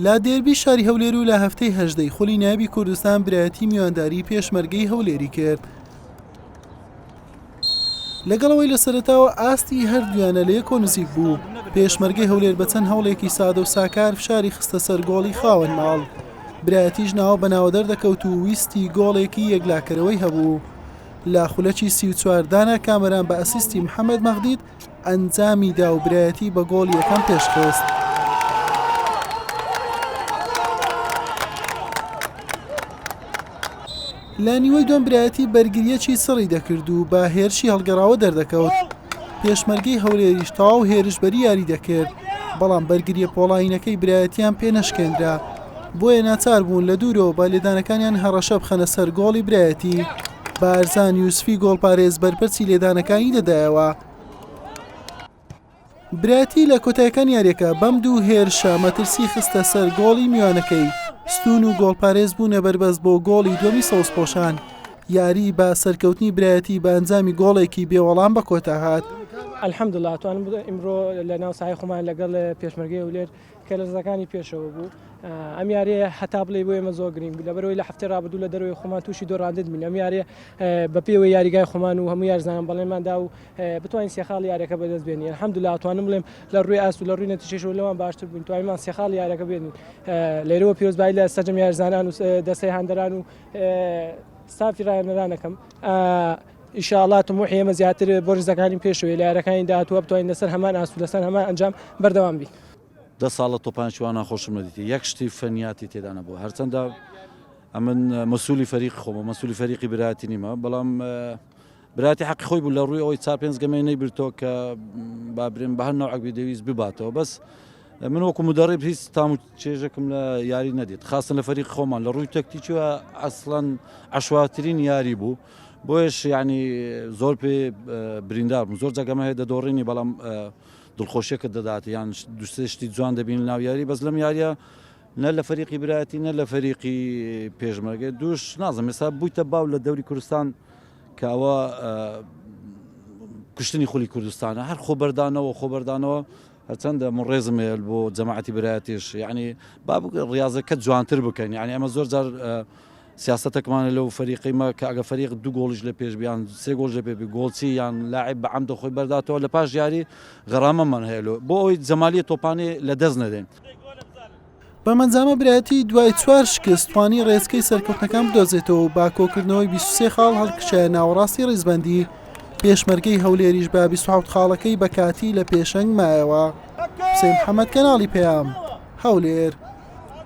لە دێربی شاری هەولێر و لە هەفتەی هەژدەی خولی نایابی کوردستان برایەتی میوانداری پێشمەرگەی هەولێری کرد. لەگەڵ ئەوەی لە سەرەتاوە ئاستی هەردوویانە لە یەکۆ نزیک بوو، پێشمەرگەی هەولێر بە چەند هەوڵێکی سادە و ساکار فشاری خستە سەر گۆڵی خاوەن ماڵ. برایەتیش ناوە بە ناوە دەردەکەوت و ویستی گۆڵێکی یەکلاکەرەوەی هەبوو. لە خولەکی 34 دانا کامەران بە ئەسیستی محەمەد مەغدید ئەنجامی دا و برایەتی بە گۆڵی یەکەم پێشخست. لە نیوەی دووەم برایەتی بەرگرییەکی چڕی دەکرد و بە هێرشی هەڵگەڕاوە دەردەکەوت. پێشمەرگەی هەولێریش تەواو هێرشبەری یاری دەکرد، بەڵام بەرگرییە پۆڵایینەکەی برایەتیان پێ نەشکێنرا، بۆیە ناچار بوون لە دوورەوە بە لێدانەکانیان هەڕەشە بخەنە سەر گۆڵی برایەتی. بارزان یوسفی گۆڵپارێز بەرپەرچی لێدانەکانی دەدایەوە. برایەتی لە کۆتایەکانی یاریەکە بەم دوو هێرشە مەترسی خستە سەر گۆڵی میوانەکەی، ستوون و گۆڵپارێز بوونە بەربەست بۆ گۆڵی دووەمی سەوزپۆشان، یاری بە سەرکەوتنی برایەتی بە ئەنجامی گۆڵێکی بێوەڵام بە کۆتا هات. الحمدللە توانم بڵێم ئیمڕۆ لە ناو ساحەی خۆمان لەگەڵ پێشمەرگەی هەولێر کە لە ریزەکانی پێشەوە بوو ئەم یاریە هەتا بڵێ بۆ ئێمە زۆر گرنگ بوو لەبەرەوەی لە هەفتەی رابردوو لە دەرەوەی خۆمان تووشی دۆڕاندن بووین ئەم یاریە بە پێوەی یاریگای خۆمان و هەموو یارزانان بەڵێنمان دا و بتوانین سێ خاڵی یاریەکە بەدەست بێنین الحمدلله توانم بڵێم لە ڕووی ئاست و لە ڕووی نەتیجەشەوە لەوان باشتر بووین توانیمان سێ خاڵی یاریەکە بێنین لێرەوە پیرۆزبایی لە سەرجەم یارزانان و دەستەی هاندەران و ستافی ڕاهێنەرانەکەم ئیشاڵا تموحی ئێمە زیاتر بۆ ریزەکانی پێشەوەی لە یارەکانی داهاتووە بتوانین لەسەر هەمان ئاست و لەسەر هەمان ئەنجام بەردەوام بین. دە ساڵە تۆپانێکی وا ناخۆشم نەدیتی یەک شتی فەنیاتی تێدا نەبوو هەرچەندە ئەمن مەسولی فەریقی خۆمە مەسولی فەریقی براتی نیمە بەڵام براتی حەقی خۆی بوو لە ڕووی ئەوەی چار پێنج گەمەی نەیبرتەوە کە بابرێن بە هەر نەوعێک بێ دەویست بباتەوە بەس من وەکو مدەڕیب هیچ تام و چێژێکم لە یاری نەدیت خاستن لە فەریق خۆمان لە ڕووی تەکتیکیوە ئەسڵەن عەشواترین یاری بوو بۆیش یعنی زۆر پێ بریندار بوو زۆر جەگەمە هەیە دەدۆڕینی بەڵام دڵخۆشیەکە دەدات یان دوسێ شتی جوان دەبین ناو یاری بەس لەم یاریە نە لە فەریقی برایەتی نە لە فەریقی پێشمەرگە دووش نازم ئێستا بوویتە باو لە دەوری کوردستان کە ئەوە کوشتنی خولی کوردستانە هەر خۆبەردانەوە خۆبەردانەوە هەرچەندە من ڕێزم هەیە بۆ جەماعەتی برایەتیش یعنی با ڕاضەکە جوانتر بکەن یعنی ئەمە زۆر جار سیاسەتەکمانە لەو فەریقەی مە کە ئەگە فەریق دوو گۆڵیش لە پێش بیان سێ گۆڵ لە پێ بی گۆڵچی یان لاعب بە عەمدە خۆی بەرداتەوە لە پاش یاری غەرامەمان هەیە لۆ بۆ ئەوەی جەمالیە تۆپانێ لە دەست نەدەین. بەم ئەنجامە برایەتی دوای چوار شکست توانی ڕێچکەی سەرکەوتنەکان بدۆزێتەوە و بە کۆکردنەوەی 23 خاڵ هەڵکشایە ناوەڕاستی ڕیزبەندی، پێشمەرگەی هەولێریش بە 27 خاڵەکەی بە کاتی لە پێشەنگ مایەوە. حوسێن محەمەد کەناڵی پەیام، هەولێر.